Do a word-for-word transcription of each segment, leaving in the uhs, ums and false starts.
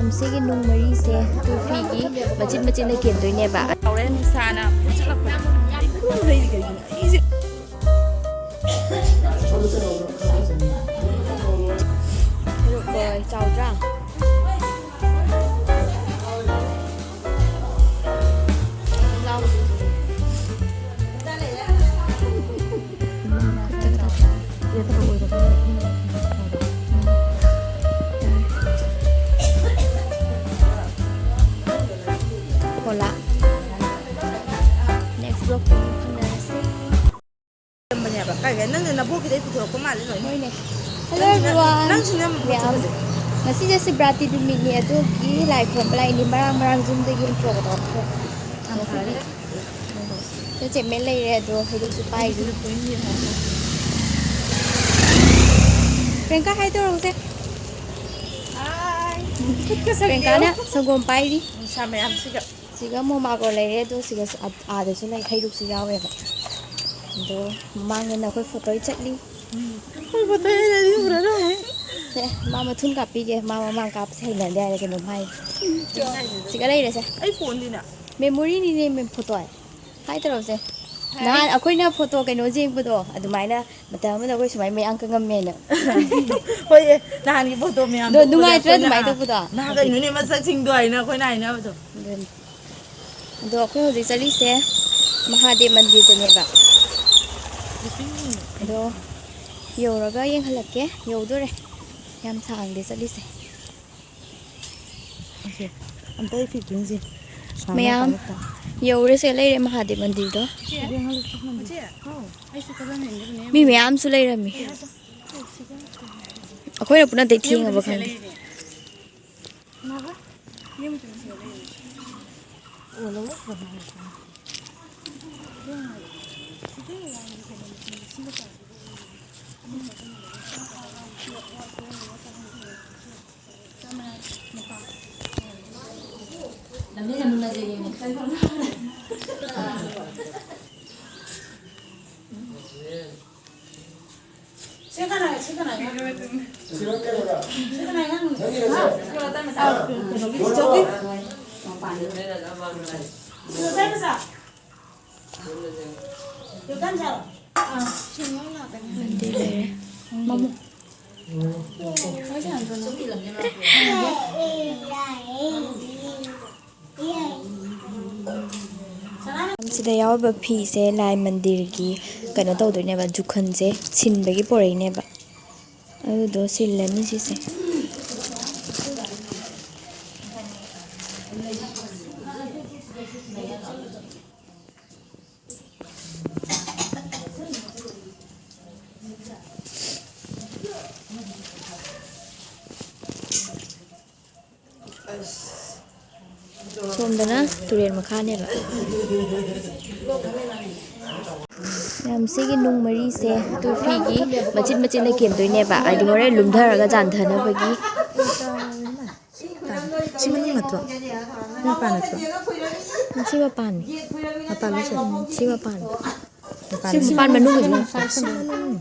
ꯁꯤꯒꯤ ꯅꯨꯡ ꯃꯔꯤꯁꯦ ꯇꯨ ꯐꯤꯒꯤ ꯃꯆꯤꯟ ꯃꯆꯤꯟꯅ ꯀꯦꯟꯗꯣꯏꯅꯦꯕ꯫ ꯇꯧꯔꯦ, ꯅꯨꯡꯁꯥꯅ ꯐꯨꯠꯆꯜꯂꯛꯄꯗ꯫ ꯑꯩ ꯏꯔꯨ ꯂꯩꯔꯤ ꯀꯩꯒꯤꯅꯣ? ꯑꯩꯁꯦ ꯍꯩꯔꯨꯛ ꯕꯣꯏ ꯆꯥꯎꯗ꯭ꯔꯥ? ꯂꯥꯎ꯫ ꯍꯣꯂꯥ꯫ Next vlog ꯇ ꯑꯃꯨꯛ ꯐꯪꯅꯔꯁꯤ꯫ ꯂꯩꯔꯝꯕꯅꯦꯕ꯫ ꯀꯥꯏ ꯀꯥꯏ? ꯅꯪꯅ ꯅꯕꯣꯛꯀꯤꯗꯩ ꯄꯨꯊꯣꯔꯛꯄ ꯃꯥꯜꯂꯦ ꯂꯣꯏꯅ꯫ ꯍꯣꯏꯅꯦ꯫ Hello ꯅꯪꯁꯤꯅ, everyone꯫ ꯅꯪꯁꯤꯅ ꯌꯥꯝ ꯄꯨꯊꯣꯛꯄꯁꯦ꯫ ꯉꯁꯤꯁꯦ ꯁꯤꯕ꯭ꯔꯥꯇꯤ ꯅꯨꯃꯤꯠꯅꯤ, ꯑꯗꯨꯒꯤ ꯂꯥꯏ ꯈꯨꯔꯨꯝꯕ ꯂꯥꯛꯏꯅꯤ꯫ ꯃꯔꯥꯡ ꯃꯔꯥꯡ ꯌꯨꯝꯗꯒꯤ intro ꯒ ꯇꯧꯔꯛꯇ꯭ꯔꯦ꯫ ꯌꯥꯝ ꯉꯁꯤꯗꯤ ꯐꯔꯦ꯫ ꯁꯦ ꯆꯦꯃꯦ ꯂꯩꯔꯦ, ꯑꯗꯣ ꯍꯩꯔꯨꯛꯁꯨ ꯄꯥꯏꯔꯤ꯫ ꯄ꯭ꯔꯤꯌꯥꯡꯀꯥ ꯍꯥꯏ ꯇꯧꯔꯛꯎꯁꯦ꯫ ꯍꯥꯏ꯫ ꯈꯨꯠꯀ ꯁꯝꯅꯦ꯫ ꯄ꯭ꯔꯤꯌꯥꯡꯀꯥꯅ ꯁꯪꯒꯣꯝ ꯄꯥꯏꯔꯤ꯫ ꯅꯨꯡꯁꯥ ꯃꯌꯥꯝꯁꯤꯒ꯫ ꯁꯤꯒ ꯃꯣꯃꯥꯒꯣ ꯂꯩꯔꯦ, ꯑꯗꯣ ꯁꯤꯒꯁꯨ ꯑꯥ-, ꯑꯥꯗꯁꯨ ꯂꯩ, ꯍꯩꯔꯨꯛꯁꯨ ꯌꯥꯎꯋꯦꯕ꯫ ꯑꯗꯣ ꯃꯃꯥꯡꯗꯅ ꯑꯩꯈꯣꯏ ꯐꯣꯇꯣ ꯆꯠꯂꯤ꯫ ꯑꯩꯈꯣꯏ ꯐꯣꯇꯣ ꯂꯩꯔꯗꯤ ꯎꯔꯔꯣꯏ꯫ ꯁꯦ, ꯃꯥ ꯃꯊꯨꯟ ꯀꯥꯞꯄꯤꯒꯦ, ꯃꯥ ꯃꯃꯥꯡ ꯀꯥꯞꯄꯁꯦ ꯍꯩꯅꯗꯦ ꯍꯥꯏꯔ ꯀꯩꯅꯣꯝ ꯍꯥꯏ꯫ ꯁꯤꯒ ꯂꯩꯔꯦꯁꯦ꯫ ꯑꯩ ꯐꯣꯟꯗꯤꯅ꯫ ꯃꯦꯃꯣꯔꯤꯅꯤꯅꯦ, ꯃꯦꯝ, ꯐꯣꯇꯣ꯫ ꯍꯥꯏ ꯇꯧꯔꯛꯎꯁꯦ꯫ ꯍꯥꯏ꯫ ꯅꯍꯥꯟ ꯑꯩꯈꯣꯏꯅ ꯐꯣꯇꯣ ꯀꯩꯅꯣ ꯌꯦꯡꯕꯗꯣ, ꯑꯗꯨꯃꯥꯏꯅ ꯃꯇꯝ ꯑꯃꯗ ꯑꯩꯈꯣꯏ ꯁꯨꯃꯥꯏꯅ ꯃꯌꯥꯡ ꯀꯪꯉꯝꯃꯦꯅ꯫ ꯍꯣꯏꯌꯦ, ꯅꯍꯥꯟꯒꯤ ꯐꯣꯇꯣ ꯃꯌꯥꯝꯗꯣ ꯑꯗꯣ ꯎꯕꯗ ꯅꯨꯡꯉꯥꯏꯇ꯭ꯔꯥ ꯑꯩꯈꯣꯏꯅ, ꯑꯗꯨꯃꯥꯏꯅ ꯑꯥ, ꯇꯧꯕꯗꯣ? ꯅꯍꯥꯟ ꯀꯩꯅꯣꯅꯦ ꯃꯁꯛꯁꯤꯡꯗꯣ ꯍꯥꯏꯅ ꯑꯩꯈꯣꯏꯅ ꯍꯥꯏꯅꯕꯗꯣ꯫ ꯑꯗꯨꯅꯤ꯫ ꯑꯗꯣ ꯑꯩꯈꯣꯏ ꯍꯧꯖꯤꯛ ꯆꯠꯂꯤꯁꯦ ꯃꯍꯥꯗꯦꯕ ꯃꯟꯗꯤꯔꯗꯅꯦꯕ꯫ ꯑꯗꯣ ꯌꯧꯔꯒ ꯌꯦꯡꯍꯜꯂꯛꯀꯦ꯫ ꯌꯧꯗꯣꯔꯦ꯫ ꯌꯥꯝ ꯁꯥꯡꯗꯦ ꯆꯠꯂꯤꯁꯦ꯫ ꯑꯁꯦ, ꯑꯝꯇ ꯑꯩ ꯐꯤꯠꯇꯨ ꯌꯦꯡꯁꯤ꯫ ꯁꯨꯃꯥꯏꯅ ꯃꯌꯥꯝ ꯇꯧꯔꯒ ꯌꯧꯔꯦ, ꯁꯦ ꯂꯩꯔꯦ ꯃꯍꯥꯗꯦꯕ ꯃꯟꯗꯤꯔꯗꯣ꯫ ꯌꯦꯡꯍꯜꯂꯨꯁꯤ ꯃꯟꯗꯤꯔ꯫ ꯃꯤ ꯃꯌꯥꯝꯁꯨ ꯂꯩꯔꯝꯃꯤ꯫ ꯑꯩꯈꯣꯏꯅ ꯄꯨꯅꯗꯩ ꯊꯦꯡꯉꯕ ꯈꯪꯗꯦ꯫ ꯁꯤ ꯀꯅꯥ, ꯁꯤ ꯀꯅꯥ? ꯁꯤ ꯀꯅꯥ? ꯅꯪꯒꯤꯔꯣ ꯁꯦ? ꯍꯥ? ꯑꯗꯨ ꯂꯩꯔꯦ꯫ ꯃꯃꯨ꯫ ꯁꯤꯗ ꯌꯥꯎꯔꯤꯕ ꯐꯤꯁꯦ ꯂꯥꯏ ꯃꯟꯗꯤꯔꯒꯤ ꯀꯩꯅꯣ ꯇꯧꯗꯣꯏꯅꯦꯕ, ꯖꯨꯈꯟꯁꯦ ꯁꯤꯟꯕꯒꯤ ꯄꯣꯔꯛꯏꯅꯦꯕ꯫ ꯑꯗꯨꯗꯣ ꯁꯤꯜꯂꯅꯤ ꯁꯤꯁꯦ꯫ ꯁꯣꯝꯗꯅ ꯇꯨꯔꯦꯜ ꯃꯈꯥꯅꯦꯕ꯫ ꯃꯌꯥꯝ ꯁꯤꯒꯤ ꯅꯨꯡ ꯃꯔꯤꯁꯦ ꯇꯨꯐꯤꯒꯤ ꯃꯆꯤꯟ ꯃꯆꯤꯟꯅ ꯀꯦꯟꯗꯣꯏꯅꯦꯕ, ꯍꯥꯏꯗꯤ ꯍꯣꯔꯦꯟ ꯂꯨꯝꯊꯔꯒ ꯆꯥꯟꯊꯅꯕꯒꯤ꯫ ꯁꯤ ꯃꯅꯨꯡ ꯅꯠꯇ꯭ꯔꯣ? ꯁꯤ ꯃꯄꯥꯟ ꯅꯠꯇ꯭ꯔꯣ? ꯁꯤ ꯃꯄꯥꯟꯅꯤ꯫ ꯃꯄꯥꯟ ꯂꯣꯏ ꯁꯦ꯫ ꯁꯤ ꯃꯄꯥꯟ꯫ ꯃꯄꯥꯟ ꯁꯤ ꯃꯄꯥꯟ ꯃꯅꯨꯡ ꯑꯣꯏꯗꯣꯏꯅꯤ꯫ ꯁꯤ ꯃꯅꯨꯡ꯫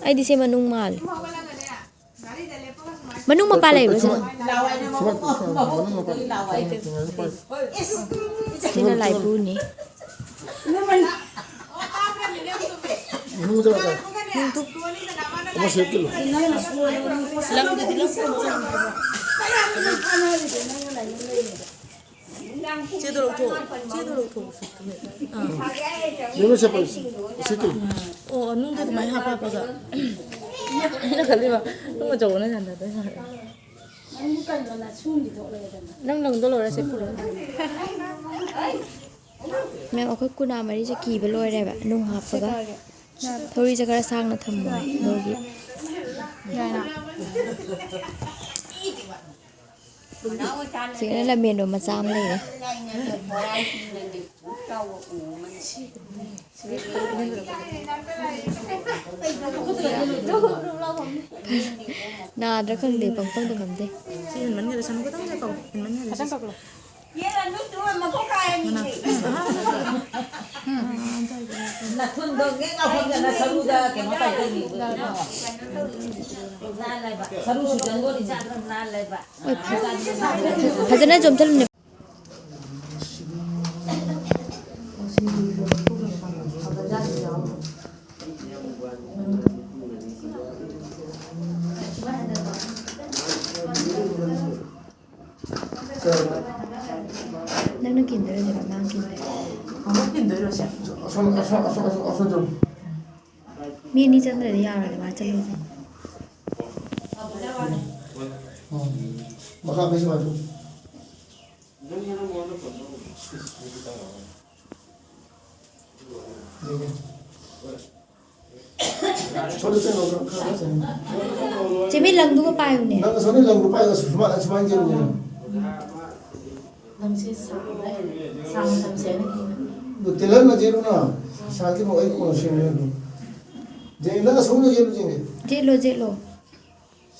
ꯑꯩꯗꯤ ꯁꯤ ꯃꯅꯨꯡ ꯃꯥꯜꯂꯦ꯫ ꯃꯅꯨꯡ ꯃꯄꯥꯟ ꯂꯩꯕ꯭ꯔꯣ ꯁꯤꯅ? ꯁꯤ ꯃ-, ꯁꯤ ꯃꯅꯨꯡ ꯃꯄꯥꯟ꯫ ꯁꯤꯅ ꯂꯥꯏꯕꯨꯅꯤ꯫ ꯃꯅꯨꯡꯗ ꯂꯥꯛꯑꯣ꯫ ꯑꯃ ꯁꯦꯠꯀꯦ ꯂꯥꯎ꯫ ꯆꯦꯗꯣ ꯂꯧꯊꯣꯛꯑꯣ꯫ ꯆꯦꯗꯣ ꯂꯧꯊꯣꯛꯑꯣ꯫ ꯑꯥ꯫ ꯌꯦꯡꯉꯨ ꯁꯦ ꯄꯥꯏ꯫ ꯁꯦꯠꯀꯦ ꯂꯥꯎ꯫ ꯑꯣ, ꯅꯨꯡꯗꯣ ꯑꯗꯨꯃꯥꯏꯅ ꯍꯥꯞꯄ ꯍꯥꯞꯄꯒ꯫ ꯑꯩꯅ ꯈꯜꯂꯤꯕ ꯅꯨꯡ ꯑꯆꯧꯕꯅ ꯌꯥꯟꯊꯗꯣꯏ ꯃꯥꯜꯂꯦ꯫ ꯅꯪ ꯂꯪꯗꯣ ꯂꯧꯔ ꯁꯦꯠꯄꯤꯔꯣ꯫ ꯃꯦꯝ, ꯑꯩꯈꯣꯏ ꯀꯨꯅꯥ ꯃꯔꯤꯁꯦ ꯀꯤꯕ ꯂꯣꯏꯔꯦꯕ, ꯅꯨꯡ ꯍꯥꯞꯄꯒ꯫ ꯊꯧꯔꯤꯁꯦ ꯈꯔ ꯁꯥꯡꯅ ꯊꯝꯃꯣ, ꯑꯗꯨꯒꯤ꯫ ꯁꯤꯗꯅ ꯂꯝꯕꯦꯟꯕ ꯃꯆꯥ ꯑꯃ ꯂꯩꯔꯦ꯫ ꯅꯥꯗ꯭ꯔꯥ ꯈꯪꯗꯦ, ꯄꯪꯐꯝꯗ ꯐꯝꯗꯦ꯫ ꯁꯤ ꯍꯦꯟꯃꯟꯈ꯭ꯔꯦ, ꯁꯅꯨ ꯈꯤꯇꯪ ꯁꯦ ꯀꯧ, ꯍꯦꯟꯃꯟꯈ꯭ꯔꯦ ꯁꯤ꯫ ꯈꯤꯇꯪ ꯀꯧ꯫ ꯃꯅꯥ-, ꯅꯊꯨꯟꯗꯣ ꯉꯦꯛ ꯂꯥꯎꯍꯟꯗꯅ ꯁꯔꯨꯗ ꯀꯩꯅꯣ ꯇꯧꯗꯣꯏꯅꯤ꯫ ꯅꯥꯜꯂꯦꯕ꯫ ꯁꯔꯨ ꯁꯨꯖꯟꯗꯣꯔꯤꯅꯤ꯫ ꯅꯥꯜꯂꯦꯕ꯫ ꯍꯣꯏ, ꯐꯖꯅ ꯆꯣꯝꯊꯜꯂꯨꯅꯦ꯫ ꯅꯪꯅ ꯀꯤꯟꯗꯣꯏꯔꯣ, ꯅꯠꯇ꯭ꯔꯒ ꯃꯥꯅ ꯀꯤꯟꯗꯣꯏꯔꯣ? ꯑꯃꯨꯛ ꯀꯤꯟꯗꯣꯏꯔꯣ ꯁꯦ? ꯑꯁꯣꯝ, ꯑꯁꯣꯝ, ꯑꯁꯣꯝ, ꯑꯁꯣꯝ, ꯑꯁꯣꯝ ꯆꯠꯂꯨ꯫ ꯃꯤ ꯑꯅꯤ ꯆꯪꯗ꯭ꯔꯗꯤ ꯌꯥꯔꯣꯏꯗ, ꯃꯥ ꯆꯠꯂꯨꯁꯦ꯫ ꯎꯝ꯫ ꯃꯈꯥ ꯐꯩ ꯁꯨꯃꯥꯏꯅ ꯇꯧ꯫ ꯁꯣꯝꯗ ꯆꯠꯂꯣ, ꯈꯔ, ꯈꯔ ꯆꯠꯂꯣ꯫ ꯆꯦ ꯃꯤ ꯂꯪꯗꯨꯒ ꯄꯥꯏꯌꯨꯅꯦ꯫ ꯅꯪ ꯑꯁꯣꯝꯗ ꯂꯪꯗꯨ ꯄꯥꯏꯌꯣ, ꯁꯨꯃꯥꯏꯅ, ꯁꯨꯃꯥꯏꯅ ꯌꯦꯡꯉꯨꯅꯦ꯫ ꯂꯪꯁꯦ ꯁꯥꯡꯕ꯭ꯔꯥ? ꯁꯥꯡꯅ ꯊꯝꯁꯦ ꯍꯥꯏꯅ ꯈꯟꯕ꯫ ꯑꯗꯨ ꯇꯦꯂꯔꯅ ꯌꯦꯡꯉꯨꯅ, ꯁꯥꯡꯗꯤ ꯃꯣꯏ ꯑꯩ ꯀꯣꯟꯅ ꯁꯦꯝꯃꯦ ꯑꯗꯨ꯫ ꯌꯦꯡꯉꯦ, ꯅꯪ ꯑꯁꯣꯝꯗ ꯌꯦꯡꯉꯨ, ꯌꯦꯡꯉꯦ꯫ ꯌꯦꯠꯂꯣ, ꯌꯦꯠꯂꯣ꯫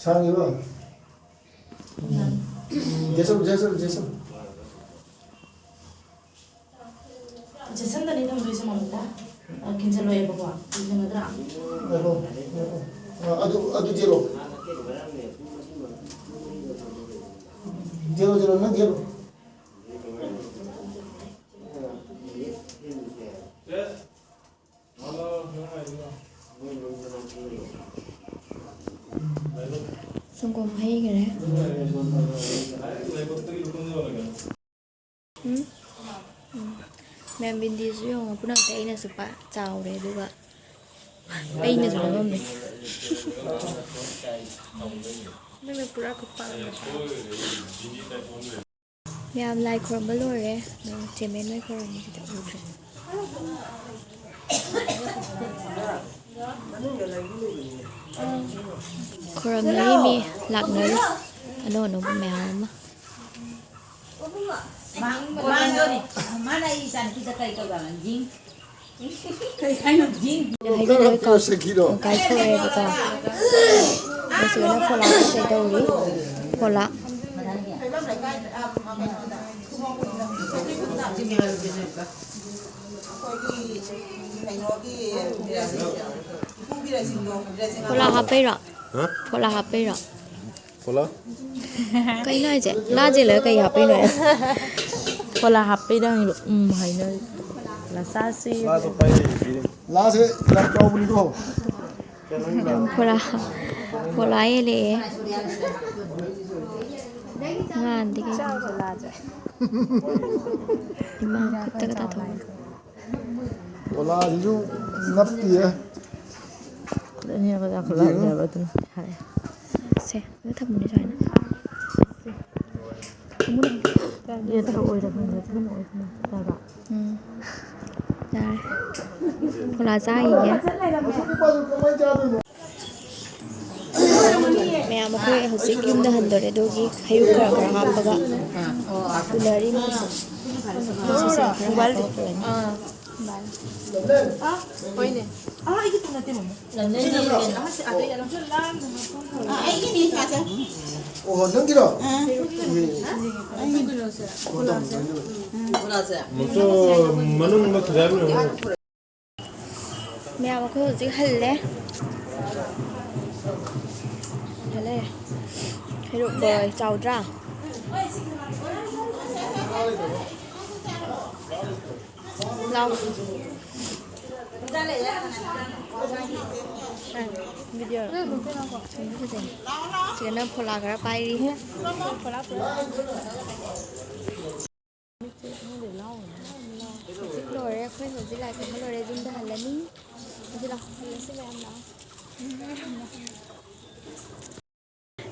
ꯁꯥꯡꯉꯤꯕ? ꯎꯝ꯫ Yes, yes, yes. ꯖꯦꯁꯟꯗꯅꯤ ꯊꯝꯗꯣꯏꯁꯦ ꯃꯃꯨꯀꯣ꯫ ꯑ, ꯀꯤꯟꯖꯜꯂꯣꯏꯌꯦꯕꯀꯣ꯫ ꯀꯤꯟꯖꯟꯒꯗ꯭ꯔꯥ? ꯉꯥꯏꯈꯣ, ꯉꯥꯏꯈꯣ꯫ ꯑ, ꯑꯗꯨ, ꯑꯗꯨ ꯖꯦꯔꯣ꯫ ꯖꯦꯔꯣ, ꯖꯦꯔꯣ, ꯅꯪ ꯖꯦꯔꯣ꯫ ꯁꯪꯒꯣꯝ ꯍꯩꯈꯔꯦ꯫ ꯎꯝ? ꯎꯝ꯫ ꯃꯌꯥꯝ ꯕꯤꯟꯗꯤꯁꯨ ꯌꯦꯡꯉꯣ, ꯄꯨꯝꯅꯃꯛꯇ ꯑꯩꯅꯁꯨ ꯄꯥ-, ꯆꯥꯎꯔꯦ, ꯑꯗꯨꯒ ꯑꯩꯅꯁꯨ ꯂꯧꯔꯝꯃꯦ꯫ ꯅꯪꯅ ꯄꯨꯔꯥ ꯈꯨꯄꯥꯛ ꯑꯃ ꯆꯥꯔꯦ꯫ ꯃꯌꯥꯝ ꯂꯥꯏ ꯈꯨꯔꯨꯝꯕ ꯂꯣꯏꯔꯦ꯫ ꯑꯗꯣ ꯆꯦꯃꯦꯟ ꯍꯣꯏ ꯈꯨꯔꯨꯝꯕꯁꯤꯗ ꯎꯗ꯭ꯔꯦ꯫ ꯈꯨꯔꯨꯝꯅꯔꯤ ꯃꯤ, ꯂꯥꯛꯅꯔꯤ ꯑꯅꯧ ꯑꯅꯧꯕ ꯃꯌꯥꯝ ꯑꯃ꯫ ꯃꯥ-, ꯃꯥꯅ, ꯃꯥꯅ ꯑꯩ ꯏꯆꯥꯅꯨꯄꯤꯗ ꯀꯔꯤ ꯀꯧꯕ? ꯖꯤꯡ꯫ ꯀꯩ ꯍꯥꯏꯅꯣ? ꯖꯤꯡ꯫ ꯍꯩꯕꯤ ꯂꯣꯏ ꯀꯥꯎ-, ꯀꯥꯏꯊꯣꯔꯛꯑꯦꯕꯀꯣ꯫ ꯑꯗꯨ ꯁꯤꯗꯅ ꯐꯣꯂꯥ ꯀꯩ ꯇꯧꯔꯤ? ꯐꯣꯂꯥ꯫ ꯐꯤꯕꯝ ꯂꯩꯀꯥꯏꯗ, ꯑ, ꯀꯩꯅꯣꯗ, ꯈꯨꯃꯥꯡ ꯈꯨꯗꯤꯡꯗ꯫ ꯐꯣꯂꯥ ꯍꯥꯞꯄꯩꯔꯣ? ꯍꯥ? ꯐꯣꯂꯥ ꯍꯥꯞꯄꯩꯔꯣ? ꯐꯣꯂꯥ? ꯀꯩꯅꯣ ꯍꯥꯏꯁꯦ? ꯂꯥ ꯆꯦꯜꯂꯒ ꯀꯩ ꯍꯥꯞꯄꯩꯅꯣ? ꯐꯣꯂꯥ ꯍꯥꯞꯄꯩꯗ ꯍꯪꯉꯤꯕ꯫ ꯎꯝ ꯍꯥꯏꯅꯔꯤ꯫ ꯂꯥ ꯆꯥꯁꯤ꯫ ꯂꯥꯁꯦ ꯌꯥꯝ ꯆꯥꯎꯕꯅꯤꯀꯣ꯫ ꯐꯣꯂꯥ, ꯐꯣꯂꯥ ꯍꯦꯜꯂꯛꯑꯦ꯫ ꯉꯥꯟꯗꯤ ꯀꯩꯅꯣ꯫ ꯏꯃꯥ ꯈꯨꯠꯇꯒ ꯇꯥꯊꯣꯛꯑꯦ꯫ ꯐꯣꯂꯥꯁꯤꯁꯨ ꯅꯞꯄꯤꯌꯦ꯫ ꯈꯨꯠ ꯑꯅꯤꯃꯛ ꯌꯥꯝ ꯌꯦꯡꯉꯨ꯫ ꯐꯨꯜꯂꯕꯅꯦꯕ ꯑꯗꯨꯅ ꯍꯥꯏ꯫ ꯁꯦ, ꯑꯗꯨ ꯊꯝꯃꯨꯅꯦ ꯁꯨꯃꯥꯏꯅ꯫ ꯌꯦꯠꯇ ꯑꯣꯏꯔꯕꯅꯦ, ꯑꯗꯨꯅ ꯑꯣꯏꯕꯅꯦ꯫ ꯌꯥꯕ꯭ꯔꯥ? ꯎꯝ꯫ ꯌꯥꯔꯦ꯫ ꯐꯣꯂꯥ ꯆꯥꯈꯤꯒꯦ꯫ ꯃꯌꯥꯝ ꯑꯩꯈꯣꯏ ꯍꯧꯖꯤꯛ ꯌꯨꯝꯗ ꯍꯟꯗꯣꯔꯦ, ꯑꯗꯨꯒꯤ ꯍꯩꯔꯨꯛ ꯈꯔ ꯈꯔ ꯍꯥꯞꯄꯒ ꯄꯨꯅꯔꯤ ꯃꯣꯏꯁꯨ꯫ ꯁꯤꯁꯦ ꯈꯔ ꯍꯥꯞꯄꯒ ꯄꯨꯔꯅꯤ꯫ ꯑꯥ, ꯍꯣꯏꯅꯦ꯫ ꯑꯥ, ꯑꯩꯒꯤ ꯄꯨ ꯅꯠꯇꯦ, ꯃꯃꯥ꯫ ꯑꯥ, ꯑꯩꯒꯤꯅꯤ, ꯃꯥꯁꯦ꯫ ꯑꯣ, ꯅꯪꯒꯤꯔꯣ? ꯑꯥ꯫ ꯃꯆꯨ ꯃꯅꯨꯡꯗ ꯐꯖꯕ ꯂꯩꯍꯧꯋꯦ꯫ ꯃꯌꯥꯝ ꯑꯩꯈꯣꯏ ꯍꯧꯖꯤꯛ ꯍꯜꯂꯦ꯫ ꯍꯜꯂꯦ꯫ ꯍꯩꯔꯣꯛ ꯕꯣꯏ ꯆꯥꯎꯗ꯭ꯔꯥ? ꯂꯥꯎ꯫ ꯚꯤꯗꯤꯑꯣ꯫ ꯁꯤꯗꯅ ꯐꯣꯂꯥ ꯈꯔ ꯄꯥꯏꯔꯤ꯫ ꯍꯧꯖꯤꯛ ꯂꯣꯏꯔꯦ, ꯑꯩꯈꯣꯏ ꯍꯧꯖꯤꯛ ꯂꯥꯏ ꯈꯨꯔꯨꯝꯕ ꯂꯣꯏꯔꯦ, ꯌꯨꯝꯗ ꯍꯜꯂꯅꯤ꯫ ꯍꯧꯖꯤꯛ ꯂꯥꯛ-, ꯍꯜꯂꯁꯤ ꯃꯌꯥꯝ ꯂꯥꯛꯑꯣ꯫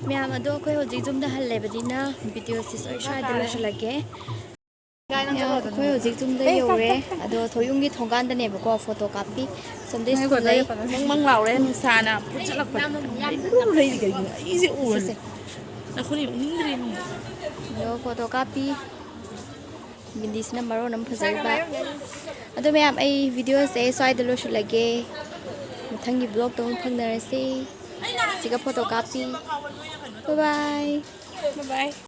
ꯃꯌꯥꯝ ꯑꯗꯣ ꯑꯩꯈꯣꯏ ꯍꯧꯖꯤꯛ ꯌꯨꯝꯗ ꯍꯜꯂꯦꯕꯅꯤꯅ ꯚꯤꯗꯤꯑꯣꯁꯤ ꯁ꯭ꯋꯥꯏ-, ꯁ꯭ꯋꯥꯏꯗ ꯂꯣꯏꯁꯤꯜꯂꯒꯦ꯫ ꯃꯌꯥꯝ ꯑꯩꯈꯣꯏ ꯍꯧꯖꯤꯛ ꯌꯨꯝꯗ ꯌꯧꯔꯦ, ꯑꯗꯣ ꯊꯣꯏꯌꯨꯝꯒꯤ ꯊꯣꯡꯒꯥꯟꯗꯅꯦꯕꯀꯣ ꯐꯣꯇꯣ ꯀꯥꯞꯄꯤ꯫ ꯁꯟꯗꯦ ꯁ꯭ꯀꯨꯜ ꯂꯩ꯫ ꯃꯪ ꯃꯪ ꯂꯥꯎꯔꯦ ꯅꯨꯡꯁꯥꯅ ꯐꯨꯠꯆꯜꯂꯛꯄꯗ꯫ ꯂꯩꯔꯤ ꯀꯩꯒꯤꯅꯣ? ꯑꯩꯁꯦ ꯎꯔꯗꯤ꯫ ꯁꯤꯁꯦ꯫ ꯅꯈꯣꯏꯅ ꯎꯅꯤꯡꯗ꯭ꯔꯦꯅꯦ꯫ ꯑꯗꯣ ꯐꯣꯇꯣ ꯀꯥꯞꯄꯤ꯫ ꯕꯤꯟꯗꯤꯁꯤꯅ ꯃꯔꯣꯟ ꯑꯃ ꯐꯖꯔꯤꯕ꯫ ꯑꯗꯣ ꯃꯌꯥꯝ, ꯑꯩ ꯚꯤꯗꯤꯑꯣꯁꯦ ꯁ꯭ꯋꯥꯏꯗ ꯂꯣꯏꯁꯤꯜꯂꯒꯦ꯫ ꯃꯊꯪꯒꯤ ꯕ꯭ꯂꯣꯛꯇ ꯑꯃꯨꯛ ꯐꯪꯅꯔꯁꯤ꯫ ꯁꯤꯒ ꯐꯣꯇꯣ ꯀꯥꯞꯄꯤ꯫ Bye bye꯫ Bye bye꯫